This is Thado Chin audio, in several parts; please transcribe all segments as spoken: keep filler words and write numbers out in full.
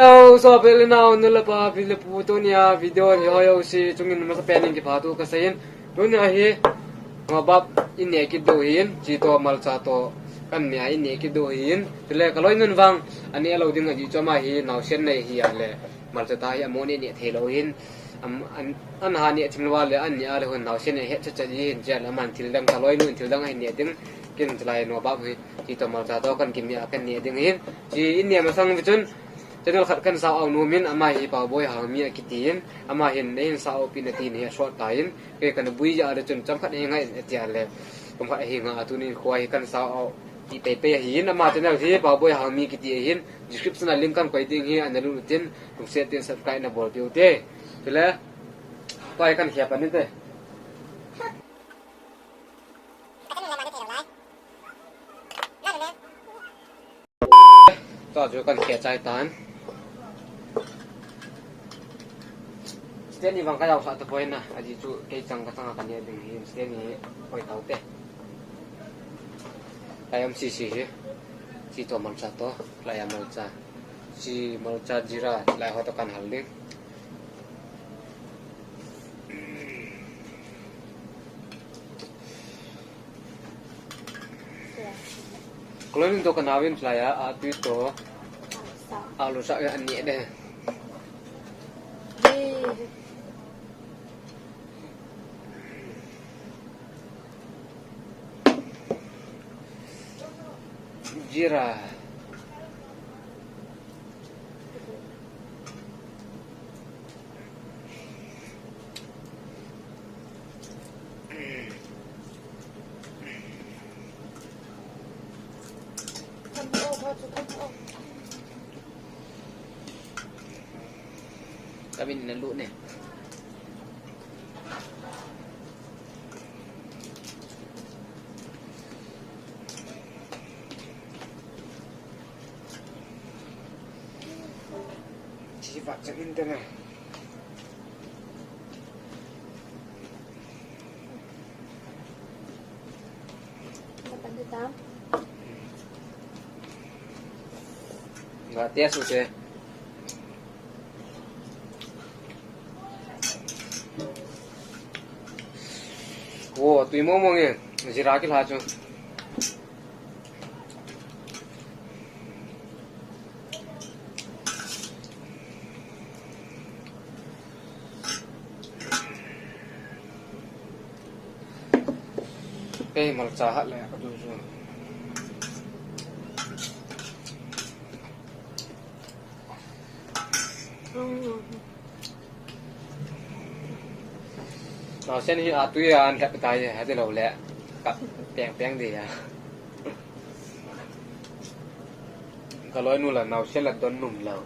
Hello, sopi le nao, nu le pa, pi le pu, tunia video hi hoi ho si, chungin masa penin kipathu kaseiyin. Tunia hi, nobap in neh kit diu hin, chi to malcha to, kan neh a in neh kit diu hin. Chule ka loinu vang, aneh lou ding ahi chu ama hi, naosen nei hi a le, malcha ta hi amo neh neh thei lou hin. Am, an, an ha neh chim lou a le, an neh a le hun naosen nei het cha cha ji hin, chia le aman thil dang ka loinu in thil dang ahin neh ding, kin chulai nobap hi, chi to malcha to kan kimeh a kan neh ding hin. Chi in neh masang vi chun, Channel khat kan sao nom in, ama hi Paoboi Hangmi akitin, ama hin nei hin sao pi nati ni a sot ta in, kei kana bui ja le chun chomkhat hi ngai in ati a le, chomkhat hi nga a tunin khua hi kan sao pi pei pei ahin, ama channel hi Paoboi Hangmi kiti ahin, description a link kan koi ding hi ana lut utin, lungset in subscribe na bol peh ute. Chule, tua hi kan khe pan ute. Tua chu kan khe chai tan. Stand ni vang ka jaosah tapoi na, ajeh chu kei chang ka chang a ka neh ding hin stand ni koi tau te. Lai M C C hi. Chi to malcha to, lai a malcha. Chi malcha jira, lai ho to kan hal ding. Ka loinu to ka naovin chulai a, a tui to, alu sa a neh de. Jira. Kami ni nalu ni. Chi vat chak in te na. Nga te su te. Wo, tui mong mong e. Jira kila chu. Kei malcha hat le ka du chu. Naosen hi atui a an lhep tai, hati lou le. Ka peng peng di a. Ka loinu la naosen la don num lou.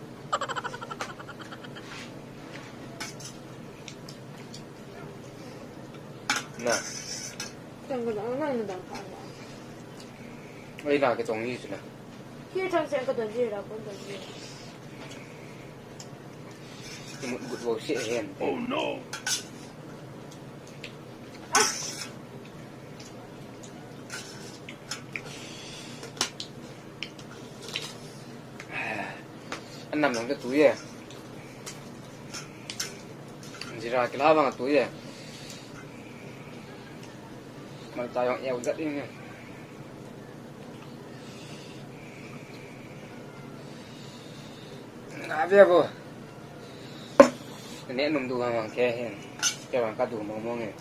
Na. Tang ka dang, nang na dang ka na. Oi la ka chong hi chu na. Ki chang sen ka don ji la, kon don ji. Mut gut wo se hen. Oh no. An nam nang ka tui e. Jira kila vang tui e. Malcha jong eu jat in e. Ave vo. Neh num du vang vang ke hen. Ke vang ka du mong mong e.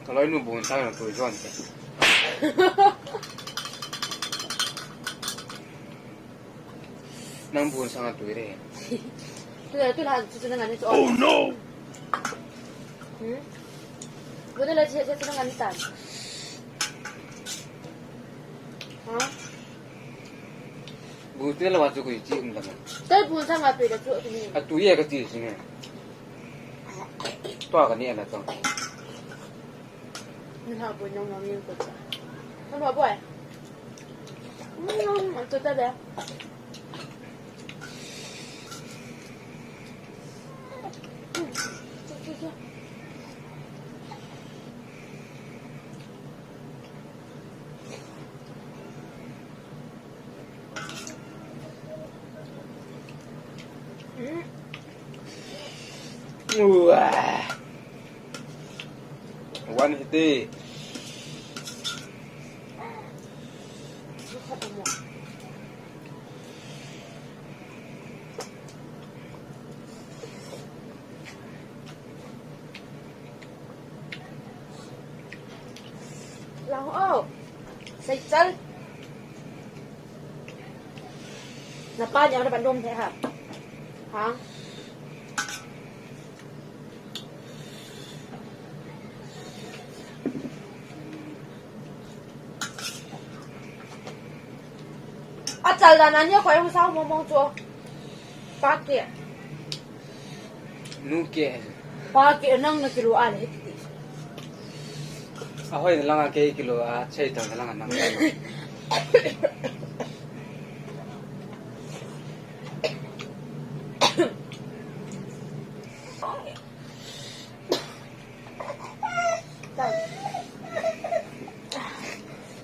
Ka loinu bun sang a tui jon te. Nang bun sang a tui re. Tu la, tu la, tu, tu nang ani chu. Oh no. Hmm? Bun la, tu, tu nang ani tan. Ha? Bun te la wa chu kui chi um da ma. Te bun sang a tui la chu tu ni. A tui e ka ti si ne. Tua ka ni ana tong. Ni ha bun nong nong ni ko cha. Ka ma boi. Mm, tu ta da. Mm, tu, tu, tu. Pan hiti. Lang o. Seichal. Napa ni ana bandom the ha. Ha? Achal dan ani khoi hung sao mong mong chu. Pake. Nu ke. Pake nang na kilo a le hiti. Ahoi na langa ke kilo a, chei tang na langa nang.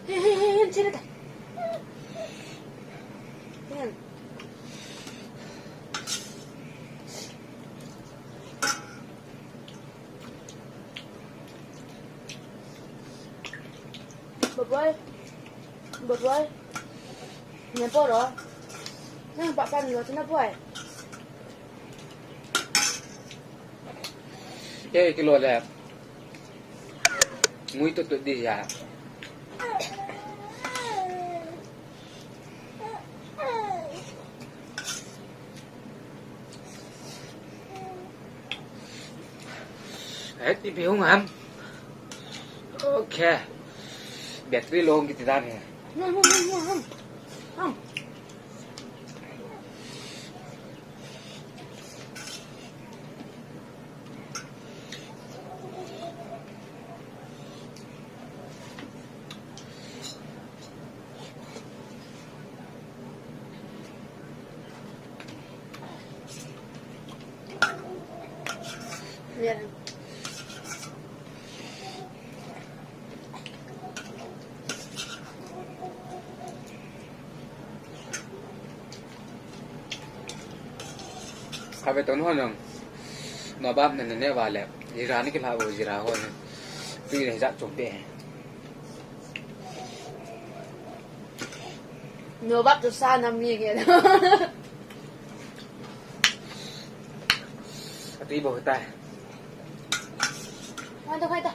Hey, hey, hey, hey, sila ta. Yan. Baboy. Baboy. Nang poro. Nang pa pan lo na boy. Ke kilo le. Mui tu tu di ya. Eh, ti pi hung ham. Okay. Battery low kiti dan he. Ham, ham, ham, ham, ham. Ham. Kave ton hon jong. Nobap na ne va le. Jira ni kila bo jira hon. Tui ne ja chom pe. Nobap tu sa nam ni ke. Atui bo ta. Hai ta, hai ta.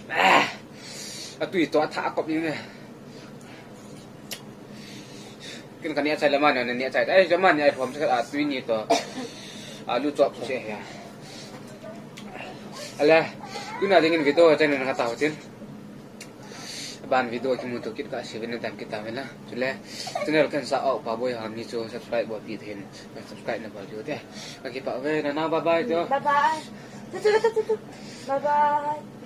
Ah, atui to atha kop ni ne. Kin kani achai lama ne, ne achai. Ai, jama ni ai phom sa atui ni to. Alu chop se ya. Ala, tuna dingin video channel na ta hotin. Ban video kimu to kit ka si vin tam kit ta vela. Chule, channel kan sa au pa boi ha mi chu subscribe bo pi then. Subscribe na ba jo te. Ka ki pa ve na na, bye bye jo. Bye bye. Tu, tu, tu, tu, tu. Bye bye.